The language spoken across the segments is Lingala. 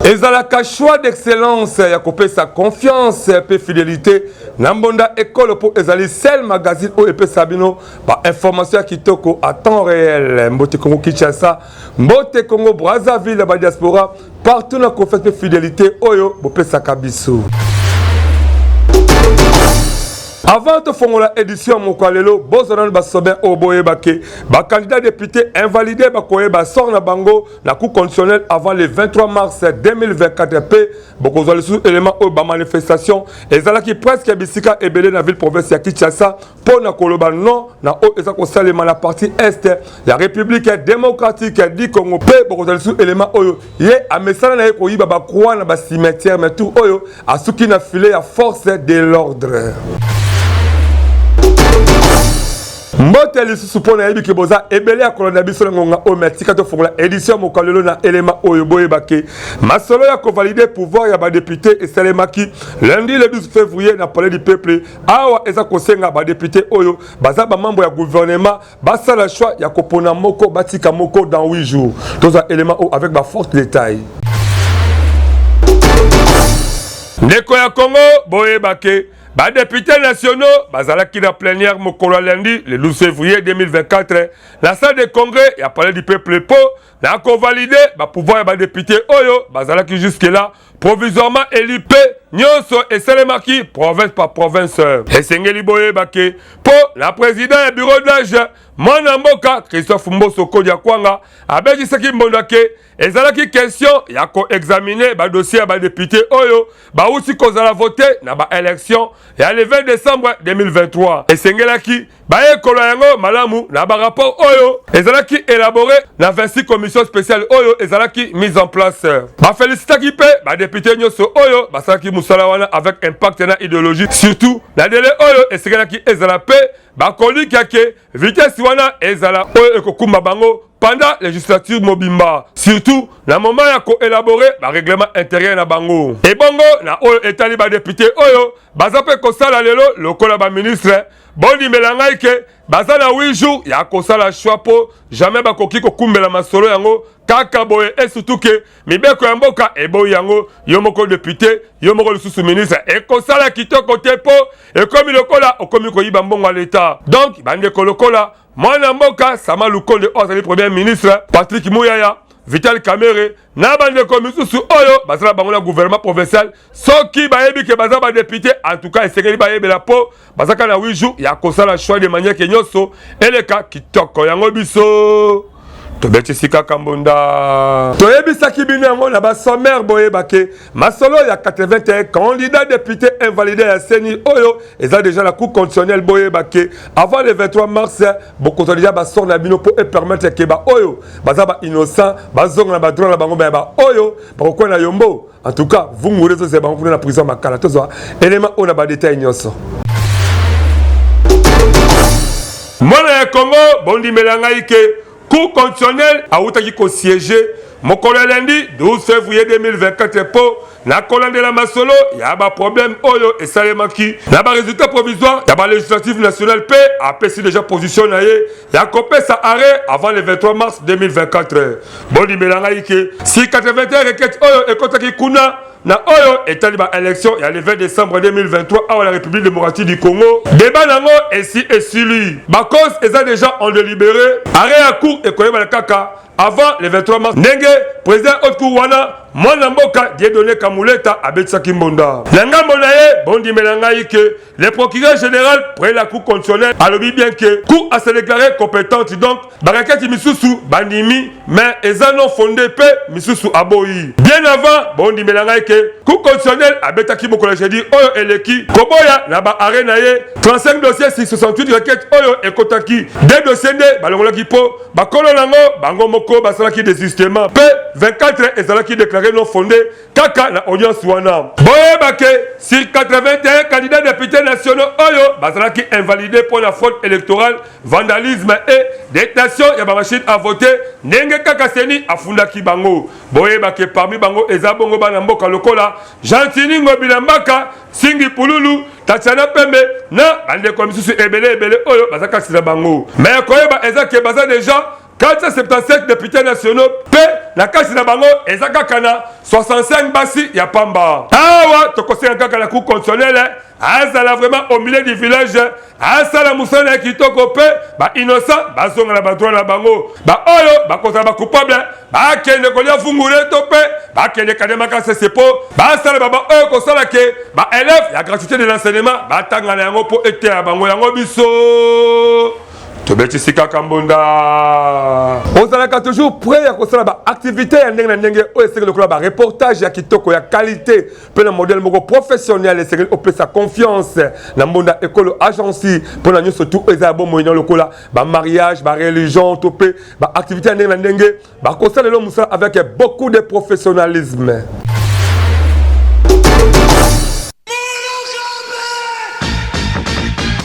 Ezalaka choix d'excellence ya kopesa confiance mpe fidelité na mbonda ekolo mpo ezali seul magazine oyo epesa bino ba information ya kitoko à temps réel. Mbote Congo Kinshasa, mbote Congo Brazzaville, ba diaspora partout na confiance mpe fidélité oyo bopesaka biso. Avant tofongola édition ya mokolo ya lelo, bozwa nanu basobe oyo boyeba ke bacandidat député invalidé bakoyeba sort na bango na cour constitutionnelle avant le 23 mars 2024. Mpe bokozwa lisusu élément oyo bamanifestation ezalaki presque bisika ebele na ville province ya Kinshasa mpo na koloba non na oyo eza kosalema na partie est ya République démocratique du Congo. Mpe bokozwa lisusu élément oyo ye amesana na ye koyiba bacroix na bacimetière, mais tour oyo asuki na filet ya force de l'ordre. Mbote lisusu mpo nayebi ke boza ebele ya kolanda biso na ngonga oyo. Mais tika tofongola édition mokolo lelo na elema oyo boyeba ke masolo ya kovalide pouvoir ya badepute esalemaki lundi le 12 février na Palais du Peuple. Awa eza kosenga badepute oyo baza bamembre ya gouvernement basala choix ya kopona moko, batika moko dans 8 jours. Tozwa élément oyo avec baforte détail. Ndeko ya Congo, boyeba ke badepute nationaux bazalaki na plénière mokolo ya lundi le 12 février 2024 na salle de congrès ya Palais du Peuple mpo na kovalide bapouvoir ya badepute oyo bazalaki jusque là provisoirement élu. Mpe nyonso esalemaki province par province. Esengeli boyeba ke mpo na président ya bureau d'âge, mwana mboka Christophe Mboso Kodia Kwanga, abetisaki mbondo ke ezalaki question ya koexamine badossier ya badepute oyo bauti kozala vote na baélection ya le 20 décembre 2023. Esengelaki bayekola yango malamu na barapport oyo ezalaki élaboré na 26 commission spéciale oyo ezalaki mise en place. Bafélicitaki mpe badepute nyonso oyo basalaki mosala wana avec impact na idéologie, surtout na délai oyo esengelaki ezala, mpe bakolikya ke vitesse wana ezala oyo ekokumba bango pendant législature mobimba, surtout na moment ya koélabore barèglement intérieur na bango. Ebongo na oyo etali badepute oyo baza mpe kosala lelo lokola baministre, bondimela ngai ke baza na 8 jours ya kosala choix, mpo jamais bakoki kokumbela masolo yango kaka boye, et surtout ke mibeko ya mboka eboyi yango. Yo moko député, yo moko lisusu ministre, ekosala kitoko te, mpo ekomi lokola okomi koyiba mbongo ya leta. Donc bandeko lokola mwana mboka Sama Lukonde oyo azali premier ministre, Patrick Muyaya, Vital Kamerhe na bandeko misusu oyo bazala bango na gouvernement provincial, soki bayebi ke baza badepute, en tout cas esengeli bayebela, mpo baza kaka na 8 jours ya kosala choix de manière ke nyonso eleka kitoko. Yango biso tobetisi kaka mbonda, toyebisaki bino yango na basommaire. Boyeba ke masolo ya 81 candidat député invalidé ya CENI oyo eza déjà na cour constitutionnelle, boyeba ke avant le 23 mars bokozwa déjà basort na bino, mpo epermettre ke baoyo baza bainnocent bazonga na badroit na bango, baya baoyo bakokwea na yombo. En tout cas vunguru ezozela bango kuna na prison Makala. Tozwa élément oyo na badetail nyonso. Mwana ya Congo, bondimela ngai ke cour constitutionnelle awutaki kosiéger mokolo ya lundi 12 février 2024 mpo na kolandela masolo ya baproblème oyo esalemaki na baresultat provisoire ya balégislative nationale, mpe apesi déjà position na ye ya kopesa arrêt avant le 23 mars 2024. Bondimela ngai ke si 81 requête oyo ekɔtaki kuna na oyo etali baélection ya le 20 décembre 2023 awa na République démocratique du Congo, débat nango esi esili, bacause eza déjà en délibéré. Arrêt ya cour ekoyebana kaka avant le 23 mars, ndenge président haute cour wana, mwana mboka Dieudonné Kamuleta, abetisaki mbonda na ngambo na ye. Bondimela ngai ke le procureur général près la cour constitutionnelle alobi bien ke cour a se déclaré compétente, donc barequête misusu bandimi mais eza non fondé, mpe misusu aboyi. Bien avant, bondimela ngai ke cour constitutionnelle abetaki mokolo ya jeudi oyo eleki koboya na baarrêt na ye 35 dossier sur 68 requête oyo ekotaki. Deux dossier nde balongolaki mpo bakolo nango bango moko basalaki désistement mpe 24 ezalaki déclaré non fondé kaka na audience wana. Boyeba ke sur 81 candidats députés nationaux oyo bazalaki invalidé mpo na fraude électorale, vandalisme et détention ya bamachine à voter, ndenge kaka CENI afundaki bango. Boyeba ke parmi bango eza bongo bana mboka lokola Gentiny Ngobila Mbaka, Singi Pululu, Tatiana Pembe na bandeko misusu ebele ebele oyo baza kasi na bango. Mais koyeba eza ke baza déjà 477 députés nationaux, mpe na kasi na bango eza kaka na 65 basi ya pamba. Awa tokosenga kaka na Cour constitutionnelle azala vraiment au milieu du village, asala mosala ya kitoko mpe bainnocent bazonga na badroit na bango. Baoyo bakozala bacoupable bakende kolia fungule to mpe bakende Kaniama Kasese mpo basala baba oyo kosala ke baélève ya gratuité de l'enseignement batanga na yango mpo eteya bango. Yango biso tobetisi kaka mbonda. Ozalaka toujours prêt ya kosala baactivité ya ndenge na ndenge oyo esengeli, lokola bareportage ya kitoko, ya qualité mpe na modèle moko professionnel. Esengeli opesa confiance na Mbonda Ekolo Agence mpo na nyonso tu eza ya bomoi na lokola bamariage, bareligion to mpe baactivité ya ndenge na ndenge. Bakosala lelo mosala avec beaucoup de professionnalisme.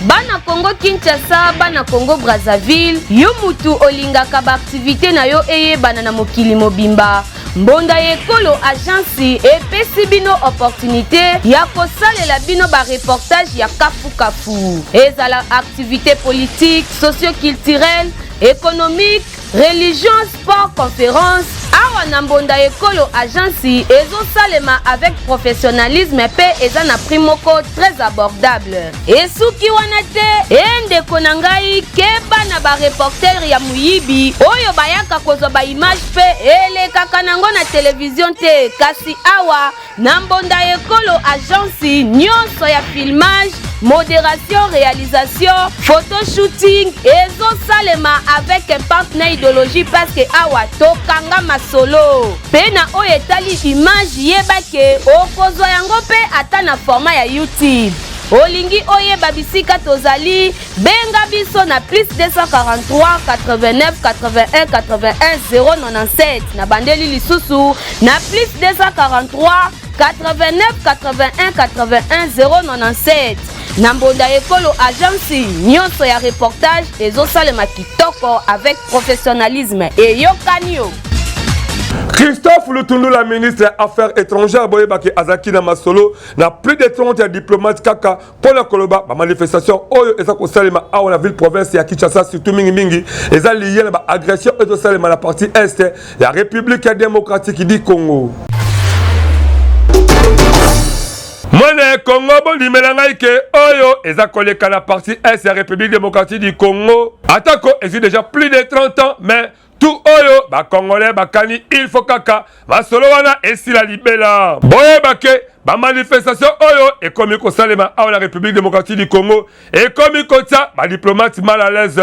Bana Congo Kinshasa, bana Congo Brazzaville, yo mutu olingaka baaktivité na yo eyebana na mokili mobimba, Mbonda ya Ekolo Agence epesi bino opportunité ya kosalela bino bareportage ya kafukafu, ezala activité politique, socio-culturelle, économique, religion, sport, conférence. Awa na Mbonda Ekolo Agence ezosalema avec professionnalisme mpe eza na prix moko très abordable. Esuki wana te e, ndeko na ngai, keba na bareporter ya moyibi oyo bayaka kozwa baimage mpe elekaka nango na televizio te. Kasi awa na Mbonda Ekolo Agence, nyonso ya filmage, modération, réalisation, photoshooting ezosalema avec impact na idéologie, parce que awa tokanga masolo. Mpe na oyo etali image, yeba ke okozwa yango mpe ata na format ya YouTube. Olingi oyeba bisika tozali, benga biso na plus 243 89 81 81 097. Na bandeli lisusu, na plus 243 89 81 81 097. Na Mbonda Ekolo Agence, nyonso ya reportage ezosalema kitoko avec professionnalisme. Eyokani yo. Christophe Lutundula, ministre ya Affaires étrangères, boyebaki azalaki na masolo na plus de 30 ya diplomate kaka mpona koloba bamanifestation oyo eza kosalema awa na ville province ya Kinshasa, surtout mingimingi eza lié na baagression oyo ezosalema na partie est ya République ya démocratique du Congo. Mwana ya Congo, bondimela ngai ke oyo eza koleka na partie est ya République démocratique du Congo, atako ezwi déjà plus de 30 ans, mais tout oyo bacongolais bakani, il faut kaka masolo wana esila libela. Boyeba ke bamanifestation oyo ekomi kosalema awa na République démocratique du Congo ekomi kotia badiplomate mal à l'aise.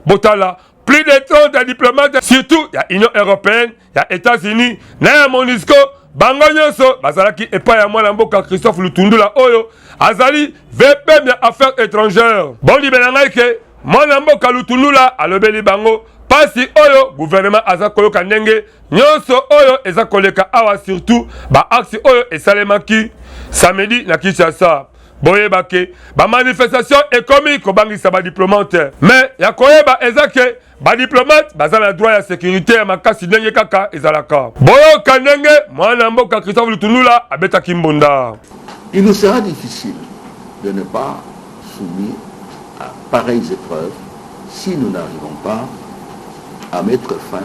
Botala, plus de 30 ya diplomate, surtout ya Union européenne, ya États-Unis na ya MONUSCO, bango nyonso bazalaki epai ya mwana mboka Christophe Lutundula oyo azali VPM ya Affaires étrangères. Bondimela ngai ke mwana mboka Lutundula alobeli bango mpasi oyo gouvernement aza koyoka ndenge nyonso oyo eza koleka awa, surtout baaxe oyo esalemaki samedi na Kinshasa. Boyeba ke bamanifestation ekomi kobangisa badiplomate, mais ya koyeba eza ke badiplomate baza na droit ya sécurité ya makasi ndenge kaka ezalaka. Boyoka ndenge mwana mboka Christophe Lutundula abetaki mbonda. Il nous sera difficile de ne pas soumis à pareilles épreuves si nous n'arrivons pas à mettre fin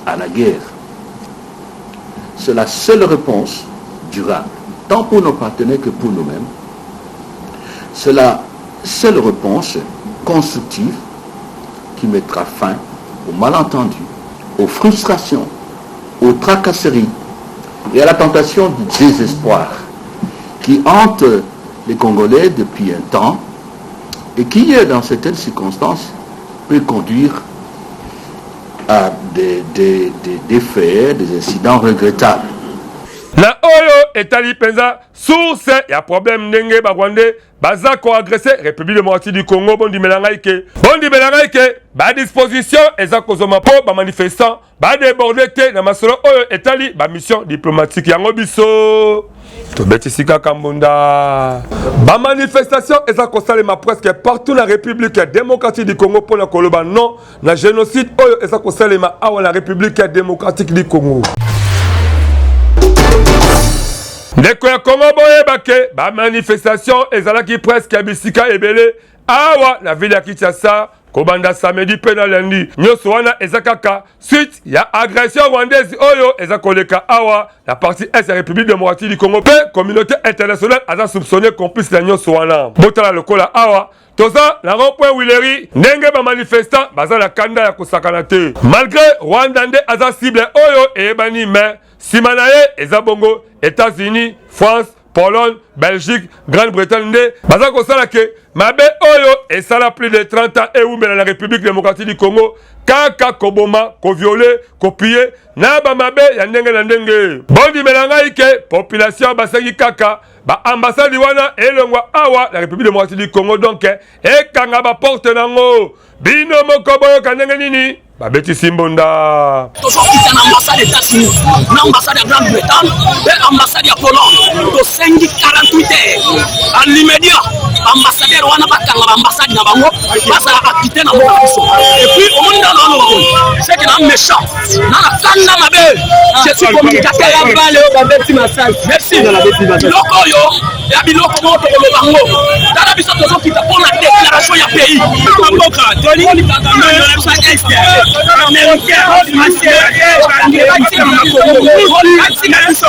à la guerre. C'est la seule réponse durable, tant pour nos partenaires que pour nous-mêmes. C'est la seule réponse constructive qui mettra fin aux malentendus, aux frustrations, aux tracasseries et à la tentation du désespoir qui hante les Congolais depuis un temps et qui, dans certaines circonstances, peut conduire à des, des, des, des faits, des incidents regrettables. Na oyo etali mpenza source ya problème, ndenge ba Rwandais baza koagresser République démocratique du Congo, bondimela ngai ke, bondimela ngai ke badisposition eza kozwama mpo bamanifestant badéborder te. Na masolo oyo etali bamission diplomatique, yango biso tobetisi kaka mbunda. Bamanifestation eza kosalema presque partout na République démocratique du Congo mpona koloba non na génocide oyo eza kosalema awa na République démocratique du Congo. Ndeko ya Kongo, boyeba ke bamanifestation ezalaki presque ya bisika ebele awa na ville ya Kinshasa kobanda samedi mpe na lundi. Nyonso wana eza kaka suite ya agression rwandaise oyo eza koleka awa na partie est ya République démocratique du Congo, mpe communauté internationale aza soupçonné complice na nyonso wana. Botala lokola awa toza na rond-point Huileries, ndenge bamanifestant baza na kanda ya kosakana te. Malgré Rwanda nde aza cible oyo eyebani, mais nsima na ye eza bongo États-Unis, France, Pologne, Belgique, Grande-Bretagne nde baza kosala ke mabe oyo esala plus de 30 ans ewumbela na République démocratique du Congo, kaka koboma, kovioler, kopiller na bamabe ya ndenge na ndenge. Bondimela ngai ke population basengi kaka baambassade wana elongwa awa na République démocratique du Congo, donc ekanga baporte nango. Bino moko boyoka ndenge nini babetisi mbonda. Tozokita na ambassade États-Unis, na ambassade ya Grande Bretagne mpe ambassade ya Pologne. Tosengi 48 heures, en l'immédiat ambassadeur wana bakanga baambassade na bango, bazala acquitté na mboka na biso. Et puis omoni ndano wana baboyi seke na méchant na kanda mabe. Je suis communicateur. Merci. Biloko oyo ya biloko moko tokoloba ngo. Tala, biso tozokita mpo na déclaration ya pays mboka. Tolingi Kagame na biso est américain, batika na Congo, batika biso.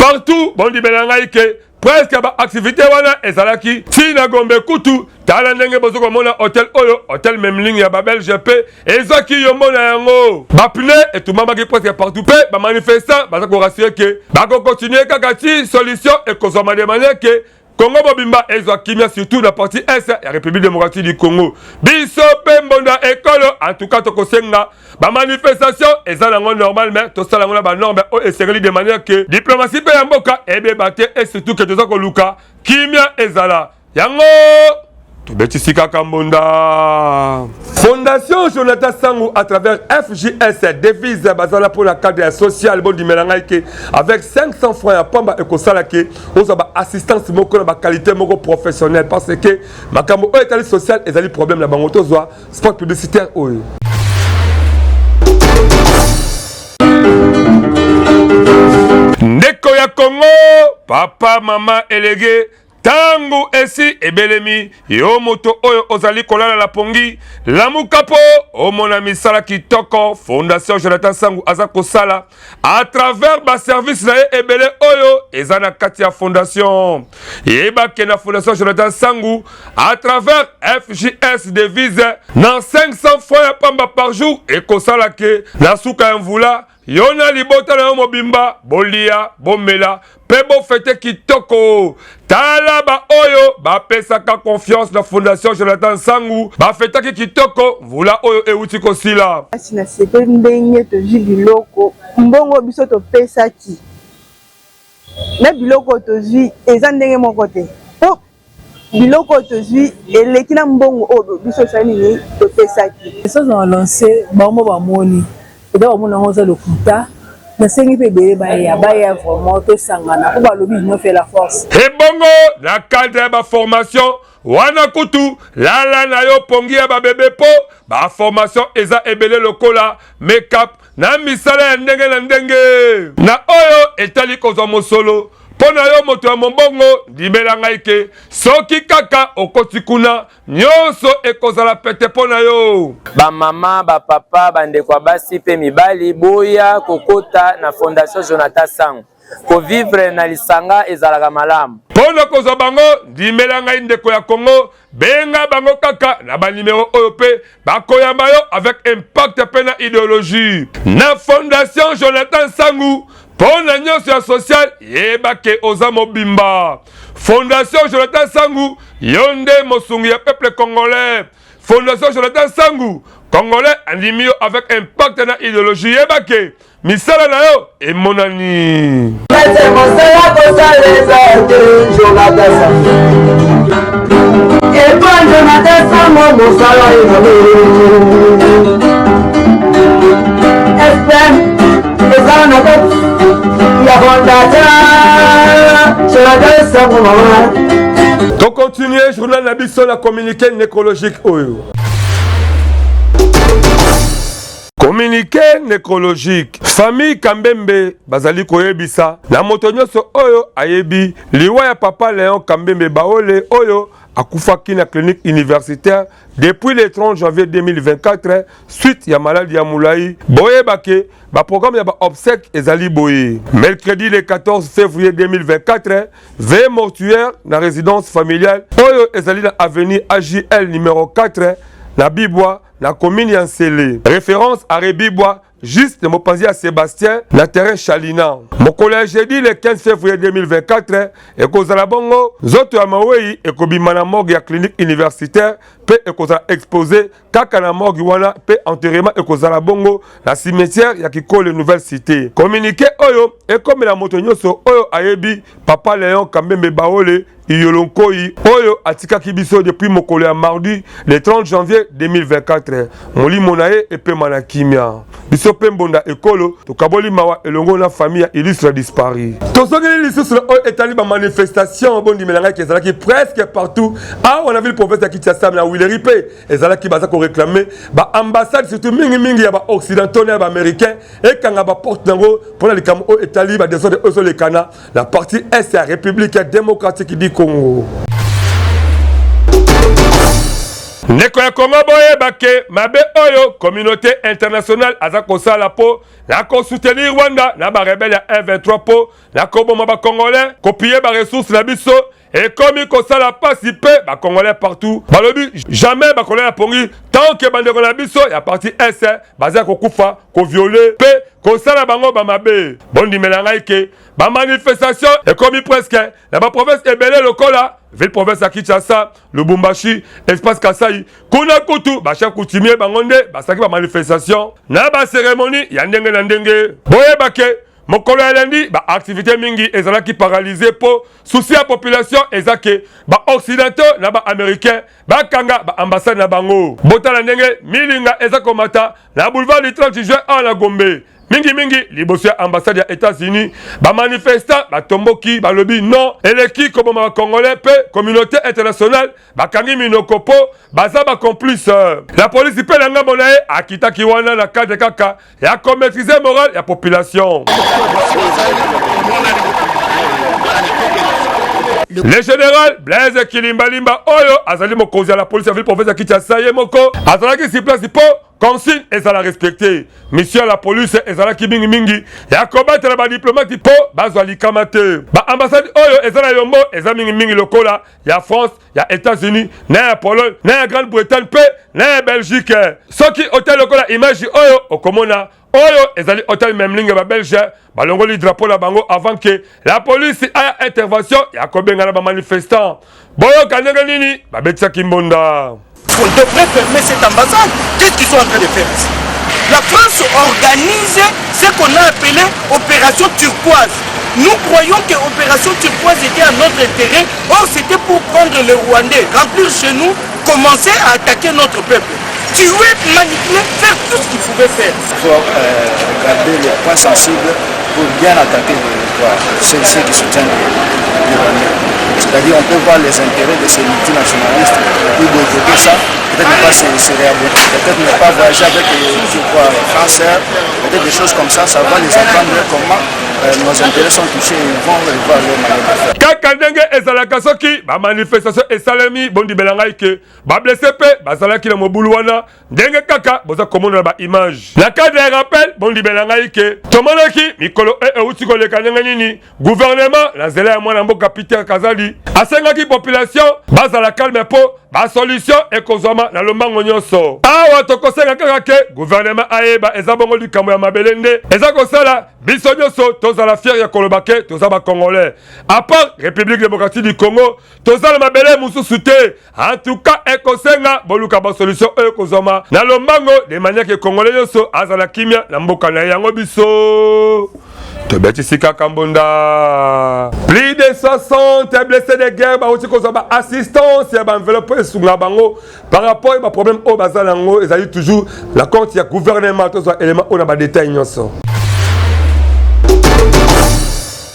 Partout, bondimela ngai ke presque baactivité wana ezalaki ntina Gombe kutu. Tala ndenge boza komona hotel oyo, hotel Memling ya babelge, mpe ezwaki yombo na yango, bapneus etumbamaki presque partout. Mpe bamanifestant baza korassurer ke bakocontinuer kaka ti solution ekozwama de manière ke Congo mobimba ezwa kimia, surtout na partie est ya République démocratique du Congo. Biso mpe mbonda ekolo, en tout cas tokosenga bamanifestation eza nango normal, mais tosala yango na banorme oyo esengeli de manière ke diplomatie mpe ya mboka ebeba te, et surtout ke toza koluka kimia ezala. Yango tobetisi kaka mbonda. Fondation Jonathan Sangu à travers FJS Devise bazala mpo na cadre ya social. Bondimela ngai ke avec 500 francs ya pamba ekosala ke ozwa baassistance moko na baqualité moko professionnelle, parce que makambo oyo etali social ezali problème na bango. Tozwa spot publicitaire oyo. Ndeko ya Kongo, papa, mama, elege, ntango esi ebelemi. Yo moto oyo ozali kolala na pongi, lamuka mpo omona misala kitoko Fondation Jonathan Sangu aza kosala à travers baservice na ye ebele oyo eza na kati ya fondation. Yebake na Fondation Jonathan Sangu à travers FJS Devise, na 500 francs ya pamba par jour, ekosala ke na suka ya mvula, yo na libota na yo mobimba bolia, bomela mpe bofete kitoko. Tala baoyo bapesaka confiance na Fondation Jonathan Sangu, bafetaki kitoko mvula oyo euti kosila. Kasi nasepeli ndenge tozwi biloko. Mbongo biso topesaki na biloko oyo tozwi eza ndenge moko te, mpo biloko oyo tozwi eleki na mbongo oyo biso osali nini topesaki. Message na lance bango, bamoni eza, bamoni yango eza lokuta. Nasengi mpe ebele baya, baya vraiment, tosangana mpo balobi union fait la force. Ebongo na cadre ya baformation wana kutu, lala na yo pongi ya babebe, mpo baformation eza ebele lokola makeup na misala ya ndenge na ndenge. Na oyo etali kozwa mosolo mpo na yo moto ya mombongo, ndimela ngai ke soki kaka okoti kuna, nyonso ekozala pete mpo na yo. Bamama, bapapa, bandeko ya basi mpe mibali, boya kokota na Fondation Jonathan Sango. Kovivre na lisanga ezalaka malamu. Mpo na kozwa bango, ndimela ngai ndeko ya Kongo, benga bango kaka na banimero oyo mpe bakoyamba yo avec impact mpe na idéologie. Na Fondation Jonathan Sangu, mpo na nyonso ya social, yeba ke oza mobimba. Fondation Jonathan Sangu, yo nde mosungi ya peuple congolais. Fondation Jonathan Sangu. Congolais andimi yo avec impact na idéologie, yeba ke misala na yo emonani. Mosala kosala eza te Jonathan Sango epa Jonathan Sango mosala ezali FM eza na kati ya fondation Jonathan Sango mama. Tocontinue journal na biso na communiqué nécrologique oyo. Communiqué necrologique. Famille Kambembe bazali koyebisa na moto nyonso oyo ayebi liwa ya papa Léon Kambembe Baole oyo akufaki na clinique universitaire depuis le 30 janvier 2024 suite ya maladi ya molai. Boyeba ke ba programme ya ba obsèques ezali boye: mercredi le 14 février 2024, veillée mortuaire na résidence familiale oyo ezali na avenue AJL numéro 4 na Bibwa, na commune ya Nsele, référence arrêt Bibwa, juste mopanzi ya Sébastien na terrain Chalina. Mokolo ya jeudi le 15 février 2024, ekozala bongo nzoto ya mawei ekobima na morgue ya clinique universitaire mpe ekozala exposé kaka na morgue wana, mpe enterrement ekozala bongo na cimetière ya Kikole, Nouvelle Cité. Communiqué oyo ekomela moto nyonso oyo ayebi papa Léon Kambembe Baole Iyolonkoi oyo atikaki biso depuis mokolo ya mardi le 30 janvier 2024. Molimo na ye epema na kimia. Biso mpe mbonda ekolo tokaboli mawa elongo na famille ya illustre disparu. Tozongeli lisusu na oyo etali bamanifestation. Bondimela ngai ezalaki presque partout awa na ville province ya Kinshasa, na Huileries mpe ezalaki. Baza koréclamer baambassade, surtout mingimingi ya baoccidentaux na ya baaméricain, ekanga baporte nango mpona likambo oyo etali badésordre oyo ezolekana na partie est ya République démocratique du Congo. Ndeko ya Kongo, boyeba ke mabe oyo communauté internationale aza kosala mpo na kosoutenir Rwanda na barebele ya 123 mpo na koboma bacongolais, kopiller baressource na biso, ekomi kosala mpasi. Mpe bacongolais partout balobi jamais bakolala ya pongi tant ke bandeko na biso ya partie est baza kokufa, kovioler mpe kosala bango bamabe. Bondimela ngai ke bamanifestation ekomi presque na baprovince ebele lokola ville province ya Kinshasa, Lubumbashi, espace Kasai. Kuna kutu bachef coutumier bango nde basalaki bamanifestation na bacérémonie ya ndenge na ndenge. Boyeba ke mokolo ya lundi baactivité mingi ezalaki paralysé mpo souci ya population eza ke baoccidentaux na baaméricain bakanga baambassade na bango. Botala ndenge milinga eza komata na boulevard du 30 juin awa na Gombe, mingimingi liboso ya ambassade ya États-Unis. Bamanifestant batomboki, balobi non, eleki koboma bacongolais mpe communauté internationale bakangi minoko mpo baza bacomplice. La polisi mpe na ngambo na ye akitaki wana na cadre kaka ya komaîtriser morale ya population. Le général Blaise Kilimbalimba oyo azali mokonzi ya la police ya ville province ya Kinshasa, ye moko azalaki sur place mpo consigne ezala respecté. Mission ya la police ezalaki mingimingi ya kobatela badiplomate mpo bazwa likama te. Baambassade oyo eza na yombo eza mingimingi lokola ya France, ya États-Unis, na ya Pologne, na ya Grande-Bretagne mpe na ya Belgique. Soki otali lokola image oyo, okomona oyo ezali hotel Memling ya babelge. Balongoli drapeau na bango avant ke la police aya intervention ya kobengana bamanifestant. Boyoka ndenge nini babetisaki mbonda. On devrait fermer cette ambassade. Qu'est-ce qu'ils sont en train de faire ici? La France organise ce qu'on a appelé opération turquoise. Nous croyons que opération turquoise était à notre intérêt. Or, c'était pour prendre les Rwandais, remplir chez nous, commencer à attaquer notre peuple. Tuer, manipuler, faire tout ce qu'ils pouvaient faire. Il faut regarder les points sensibles pour bien attaquer ceux qui soutiennent les Rwandais. C'est-à-dire on peut voir les intérêts de ces multinationalistes pour boycotter ça, peut-être ne pas se réabonner, peut-être ne pas voyager avec, je crois, français, peut-être des choses comme ça, ça va les apprendre comment nos intérêts sont touchés et ils vont revoir leur manière de faire. Kaka ndenge ezalaka soki bamanifestation esalemi, bondimela ngai ke bablessé mpe bazalaki na mobulu wana, ndenge kaka boza komona na baimage. Na cadre ya rappel, bondimela ngai ke tomonaki mikolo e euti koleka ndenge nini gouvernement na nzela ya mwana mboka Peter Kazali asengaki population bazala calme mpo Ba solution ekozwama na lombango nyonso. Awa tokosenga kaka ke gouvernement ayeba eza bongo likambo ya mabele nde eza kosala biso nyonso tozala fier ya koloba ke toza ba congolais. A part Republique democratique du Congo, toza na mabele mosusu te. En tout cas ekosenga boluka ba solution oyo ekozwama na lombango de manière ke congolais nyonso azala kimia na mboka na ye. Yango biso tobetisi kaka mbonda. Plus de 60 blessés de guerre bauti kozwa ba assistance ya ba enveloppe esunga bango par rapport ya ba problème oyo baza na yango ezali toujours na compte ya gouvernement. Tozwa élément oyo na ba détail nyonso.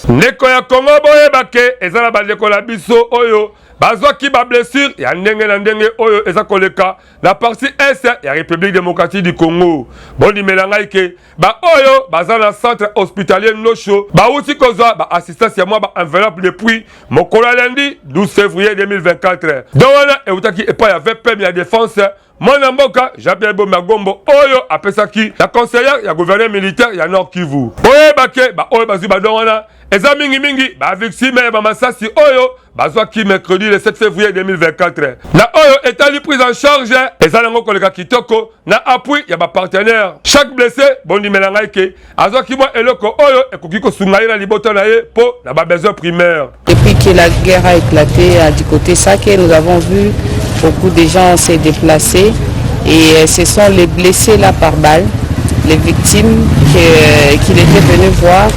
Ndeko ya Congo, boyeba ke eza na bandeko na biso oyo bazwaki ba blessure ya ndenge na ndenge oyo eza koleka na partie est ya République démocratique du Congo. Bondimela ngai ke baoyo baza na centre hospitalier Ndosho bauti kozwa ba assistance ya mwa ba enveloppe depuis mokolo ya lundi 12 février 2024. Don wana eutaki epai ya VPM ya défense, mwana mboka Jean-Pierre Bomba Gombo, oyo apesaki na conseillère ya gouverneur militaire ya Nord Kivu. Boyeba ke baoyo bazwi ba don wana eza mingimingi bavictime ya bamasasi oyo bazwaki mercredi le 7 février 2024. Na oyo etali prise en charge, eza nango koleka kitoko na appui ya bapartenaire. Chaque blessé, bondimela ngai ke azwaki mwa eloko oyo ekoki kosunga ye na libota na ye mpo na babesoin primaire. Depuis que la guerre a éclaté du côté Sake, nous avons vu beaucoup de gens se déplacer et ce sont les blessés là par balle, les victimes qu'il était venu voir.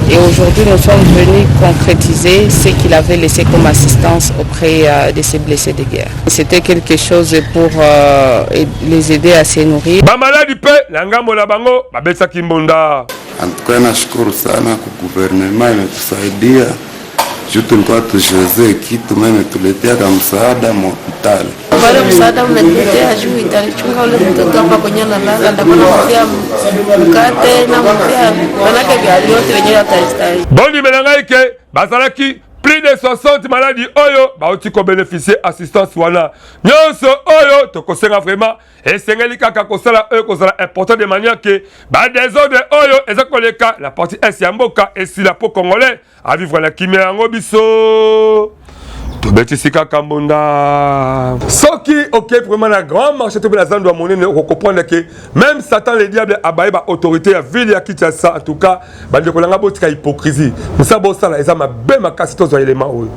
Et aujourd'hui, nous sommes venus concrétiser ce qu'il avait laissé comme assistance auprès de ces blessés de guerre. C'était quelque chose pour les aider à se nourrir. Bamaladi mpe na ngambo na bango babetaki mbonda. En tout cas, nashukuru sana ku gouvernement imetusaidia juu tulikuwa tujiwezee kitu meme tuletea kama msaada mu hospitali. Pale msaada mnatuletea juu italichunga ule mtoto hapa kwenye analala, ndakuwa nampea mkate na mpea manake vya vyote wenyewe atastahili. Bondimela ngai ke bazalaki plus de 60 maladi oyo bauti kobénéficie assistance wana nyonso. Oyo tokosenga vraiment, esengeli kaka kosala oyo kozala important de manière ke badésordre oyo eza koleka na partie est ya mboka esila, mpo congolais avivre na kimia. Yango biso tobetisi kaka mbonda. Soki okei vraiment na grand marché to mpe na zando ya monene, okocomprendre ke même Satan le diable abaye baautorité ya ville ya Kinshasa. En tout cas, bandeko na nga, botika hypocrisie. Mosala bosala eza mabe makasi. Tozwa elema oyo.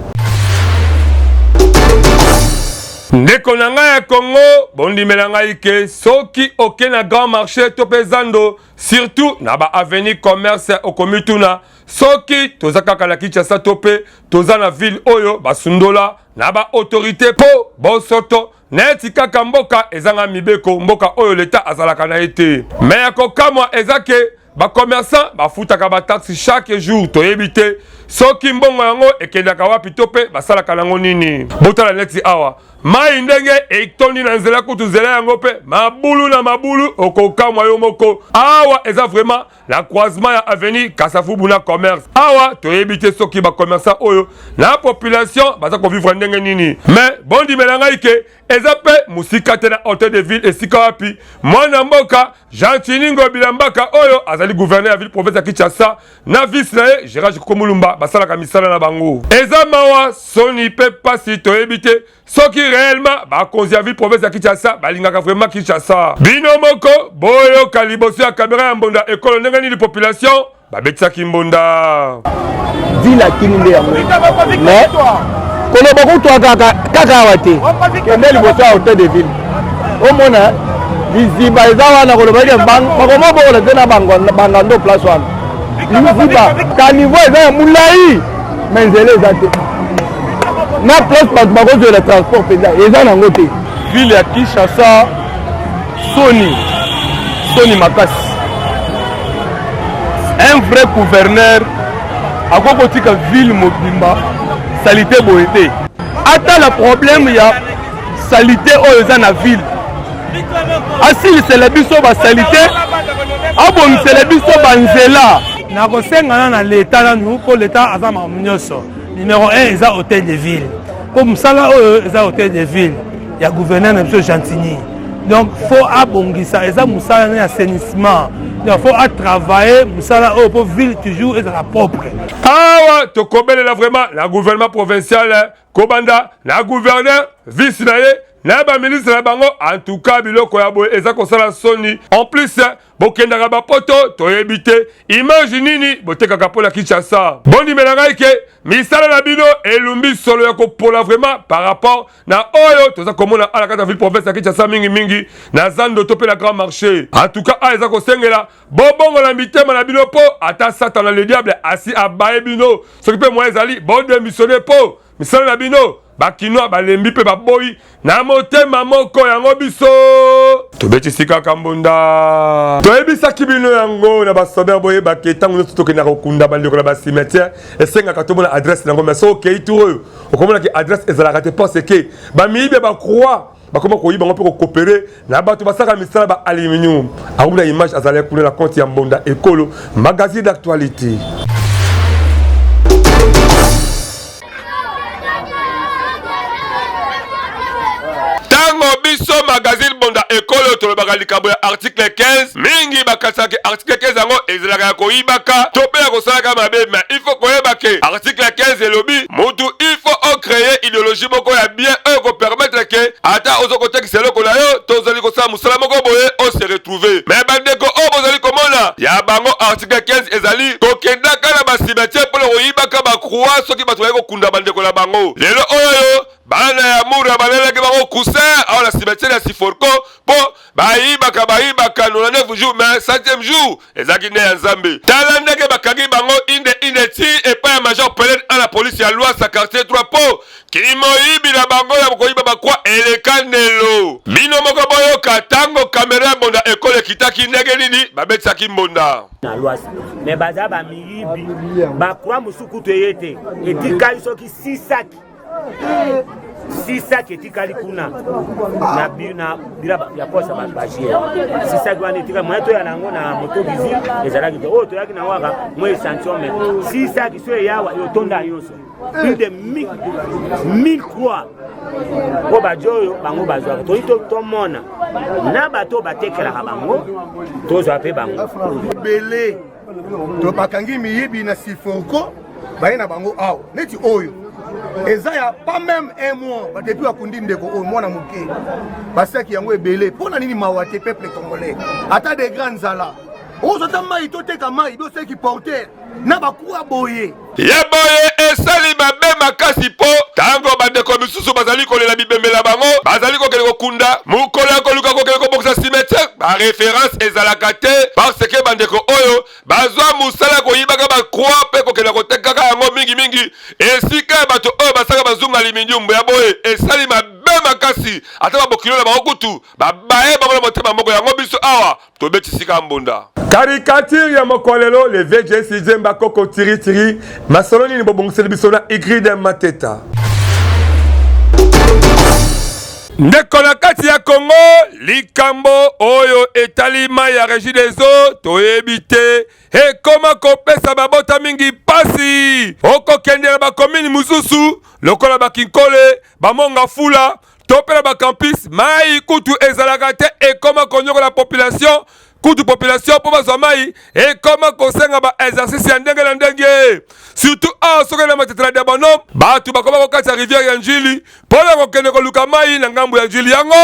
Ndeko na ngai ya Congo, bondimela ngai ke soki oke na grand marché to mpe zando, surtout na baavenue commerce, okomituna soki toza kaka na Kinshasa to mpe toza na ville oyo basundola na baautorité, mpo bosoto neti kaka mboka ezanga mibeko, mboka oyo leta azalaka na ye te. Me ya kokamwa eza ke bacommerçant bafutaka bataxe chaque jour. Toyebi te soki mbongo yango ekendaka wapi to mpe basalaka nango nini. Botala neti awa mai ndenge etondi na nzela, kutu nzela yango mpe mabulu na mabulu, okokamwa yo moko. Awa eza vraiment na croisement ya avenue Kasavubu na commerce. Awa toyebi te soki bacommerçant oyo na population baza kovivre ndenge nini. Mais bondimela ngai ke eza mpe mosika te na hôtel de ville, esika wapi mwana mboka Gentiny Ngobila Mbaka, oyo azali gouverneur ya ville province ya Kinshasa, na vice na ye Gérard Komulumba basalaka misala na bango. Eza mawa, soni mpe pasi. Toyebi te soki réellement bakonzi ya ville province ya Kinshasa balingaka vraiment Kinshasa. Bino moko boyoka liboso ya kamera ya mbonda ekolo ndenge nini population babetisaki mbonda. Ville akimi nde yango, mais koloba kutwa kaka kaka awa te. Kende liboso ya hôtel de ville, omona liziba eza wana. Koloba eke bakoma bokola te na bangando place wana, liziba caniveau eza ya molai, mais nzela eza te na place bato bakozwela transport mpenza eza nango te. Ville ya Kinshasa, soni, soni makasi. Un vrai gouverneur akoki kotika ville mobimba saleté boye te. Atala problème ya saleté oyo eza na ville, asilisela biso basaleté, abongisela biso banzela. Nakosengana na leta nanu, mpo leta aza makambo nyonso. Numéro 1 eza hôtel de ville, mpo mosala oyo eza hôtel de ville ya gouverneur na biso Gentiny. Donc faut abongisa, eza mosala na ya assainissement. Donc faut atravaille mosala oyo mpo ville toujours ezala propre. Awa tokobelela vraiment na gouvernement provincial, kobanda na gouverneur, vice na ye. na baministre na bango. En tout cas biloko ya boye eza kosala soni. En plus bokendaka bapoto, toyebi te image nini botekaka mpo na Kinshasa. Bondimela ngai ke misala na bino elumbi solo ya kopola vraiment par rapport na oyo toza komona ala kati ya ville province ya Kinshasa, mingimingi na zando to mpe na grand marché. En tout cas awa eza kosengela bobongola mitema na bino, mpo ata Satana le diable asi abaye bino. Soki mpe moyen ezali, bodémissionner, mpo misala na bino bakinois balembi mpe baboyi na motema moko. Yango biso tobetisi kaka mbunda, toyebisaki bino yango na basober. Boyebake ntango nyonso tokendaka kokunda bandeko na bacimetière, esengaka tomona adresse nango. Mais soki okei tour oyo, okomonaki adresse ezalaka te, parce que bamiyibi ya bacroix bakoma koyiba yango mpe kocoopérer na bato basalaka misala ba aluminium. Akomona image azalaki kuna na compte ya Mbonda Ekolo, magazine d'actualité. Ntango biso magazine Bonda Ekolo tolobaka likambo ya article 15, mingi bakanisaka article 15 yango ezalaka ya koyibaka to mpe ya kosalaka mabe. Mais il faut koyeba ke article 15 elobi mutu il faut ocréer idéologie moko ya bien oyo kopermettre ke ata oza kotekisa eloko na yo to ozali kosala mosala moko boye, ose retrouver. Mais bandeko oyo bozali komona ya bango, article 15 ezali kokendaka na bacimetière mpona koyibaka bacroix soki bato baye kokunda bandeko na bango. Lelo oyo bana ya Mura balelaki bango coussin awa na cimetière ya Siforco, mpo bayibaka bayibaka 99 jours, mais 100e jour ezalaki nde ya Nzambe. Tala ndenge bakangi bango inde inde ti epai ya major Pelene a na polisi ya Lwasa quartier 3, mpo kimoyibi na bango ya koyiba bacroix eleka ndelo. Bino moko boyoka ntango kamera ya Mbonda Ekolo ekitaki, ndenge nini babetisaki mbonda. Na Lwasa me baza bamiyibi, bacroix mosusu kutu eye te, etikali soki sisaki sisaki etikali kuna na bila ya posa bagier. Sisaki wana etikali, moye toya na yango na moto bizi ezalaki te. Oyo toyaki na yango kaka mwa échantillon, mais sisaki so eyawa eotonda nyonso, plus de 1000 croix mpo bajo oyo bango bazwaka. Toyi tomona na bato oyo batekelaka bango, tozwa mpe bango. Ebele to bakangi miyibi na Siforco, baye na bango awa neti oyo eza ya pas même un mois badepuis bakundi ndeko oyo mwana moke, basaki yango ebele. Mpo na nini? Mawa te, peuple congolais, ata de grand nzala, ozwa ata mai, toteka mai, bioseki porter na bakuwa boye. Ya boye esali mabe makasi, mpo ntango bandeko misusu bazali kolela bibembe na bango, bazali kokende kokunda, mokolo ya koluka kokende kobongisa cimetière, baréférence ezalaka te, parce que bandeko oyo bazwa mosala ya koyibaka bacroix mpe kokende kotekaka yango mingimingi esika ya bato oyo basalaka bazunga aluminium. Ya boye esali mabe makasi, ata babokilo na bango kutu babaye bango na motema moko. Yango biso awa tobetisika mbunda. Caricature ya mokolo lelo, le VGC Zemba Koko Tiri Tiri, masolo nini bobongiseli biso na Igride Mateta? Ndeko na kati ya Congo, likambo oyo etali mai ya Régie des eaux, toyebi te ekoma kopesa babota mingi pasi. Okokende na bakomini mosusu lokola bakinkole, bamonga fula to mpe na bacampus, mai kutu ezalaka te. Ekoma konyokola population kutu, population mpo bazwa mai ekoma kosenga ba exercice ya ndenge na ndenge, surtout awa soki na Matete na Diabanom, bato bakoma kokatisa rivière ya Njili mpo na kokende koluka mai na ngambo ya Njili. Yango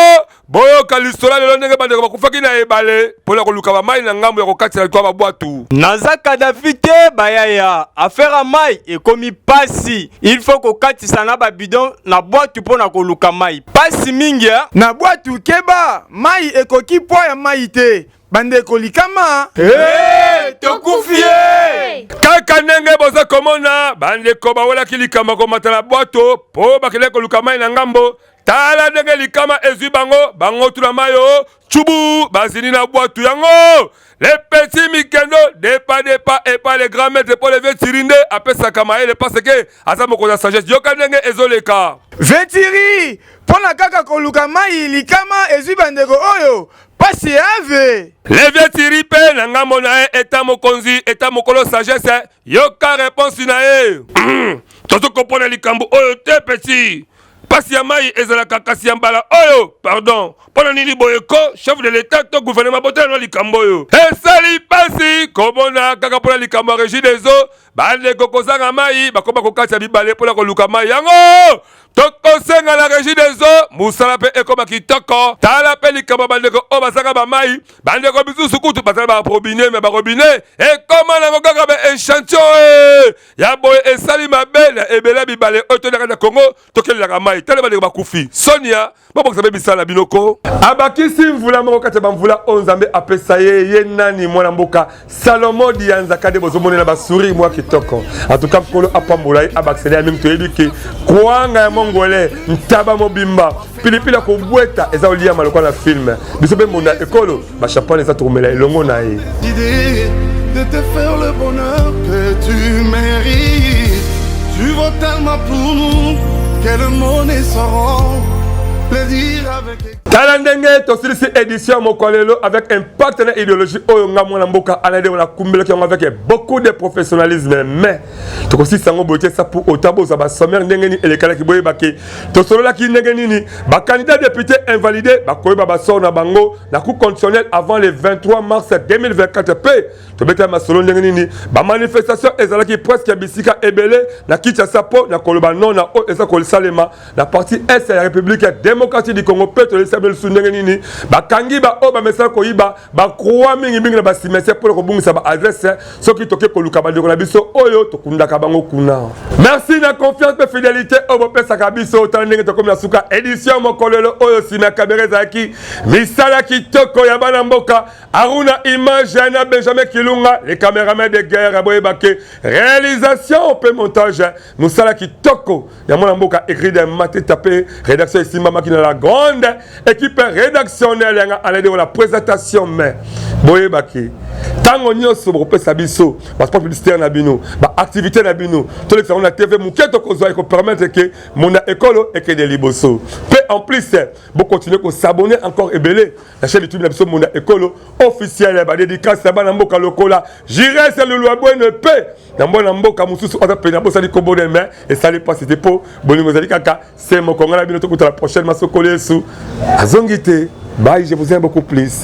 boyoka lisolo lelo ndenge bandeko bakufaki na ebale mpo na koluka bamai na ngambo ya kokatisa likwa babwatu. Naza Kadafi te bayaya, affaire ya mai ekomi pasi, il faut kokatisa na babidon na bwatu mpo na koluka mai, pasi mingi eh? Na bwatu keba, mai ekoki poids ya mai te, bandeko likama. Hey, tokufi ye! Kaka ndenge boza komona, bandeko bawelaki likambo komata na bwato mpo bakendaki koluka mai na ngambo. Tala ndenge likama ezwi bango, bango tuna mai o cubu, bazini na bwatu yango. Le petit mikendo depa depa epa le grand maître mpo le vieux Tiri nde apesaka mayele, parce que aza mokonzi ya sagesse. Yoka ndenge ezoleka. Vetiri mpo na kaka koluka mai, likama ezwi bandeko oyo, pasi ave. Le vieux Tiri mpe na ngambo na ye eta mokonzi eta mokolo sagesse, yoka réponse na ye. Tozokopona likambo oyo te, petit pasi ya mai ezalaka, kasi ya mbala oyo pardon, mpo na nini boye ko? Chef de l'état to gouvernement, botala na likambo oyo esali pasi. Mpasi komona kaka mpo na likambo ya Regie des eaux, bandeko kozanga mai bakoma kokatisa bibale mpo na koluka mai yango. Tokosenga na Regie des eaux mosala mpe ekoma kitoko. Tala mpe likambo ya bandeko oyo bazanga bamai, bandeko misusu kutu bazala barobine me barobine ekoma nango kaka ba echantillon eh! ya boye esali mabe na ebele ya bibale oyo tondaka na Congo tokelelaka mai. Tala bandeko bakufi sonia bobongisa mpe misala na bino ko. Abakisi mvula moko kati ya bamvula oyo Nzambe apesa ye. Ye nani? Mwana mboka Salomo Dianzaka nde bozomonela basuri mwa kitoko. En tout cas Nkolo apambola ye, abakisela ye mingi. Toyebi ke kwanga ya mongole, ntaba mobimba, pilipili ya kobweta eza oliama lokola na film. Biso mpe mbonda ekolo ba champagne eza tokomela elongo na ye. De te faire le bonheur que tu mérites. Tu vaux tellement pour nous que le mot ne sauront le dire avec. Tala ndenge tosilisi édition mokolo lelo avec impact na idéologie oyo nga mwana mboka Alain Deo nakumbelaki yango avec beaucoup de professionnalisme, mais tokosilisa yango boye te sa pour autant bozwa ba sommaire ndenge nini elekalaki. Boyebaki tosololaki ndenge nini ba candidat député invalidé bakoyeba ba sort na bango na cour constitutionnelle avant le 23 mars 2024. Mpe tobetaki masolo ndenge nini ba manifestation ezalaki presque ya bisika ebele na Kinshasa mpo na koloba non na oyo eza kosalema na partie est ya République ya démocratie du Congo. Mpe toyebisa bino lisusu ndenge nini bakangi baoyo bamesana koyiba bacroix mingimingi na bacimetière mpo na kobungisa baadresse soki toke koluka bandeko na biso oyo tokundaka bango kuna. Merci na confiance mpe fidélité oyo bopesaka biso. Tala ndenge tokomi na suka édition mokolo oyo. Nsima ya kamera ezalaki misala kitoko ya bana mboka Aruna Image na Benjamin Kilunga, les caméramans de guerre. Boyebake réalisation mpe montage mosala kitoko ya mwana mboka écrit de Mateta, mpe rédaction esimbamaki na la grande équipe rédactionnelle yanga Alain de la présentation. Mais boyebaki ntango nyonso bokopesa biso baspot publicitaire na bino, baactivité na bino, tolekisa yango na TV moke tokozwa, ekopermettre ke monda ekolo ekende liboso. Mpe en plus bokontinue kosabonner encore ebele na chaîne YouTube na biso Monda Ekolo officiel. Badédicace ya bana mboka lokola Jires Lulua Bueno mpe na mwana mboka mosusu aza pene abosani kombo na me esali mpasi te mpo bolingo ezali kaka se moko. Ngai na bino tokutana prochaine masokolo Yesu azongi te. Bye, je vous aime beaucoup plus.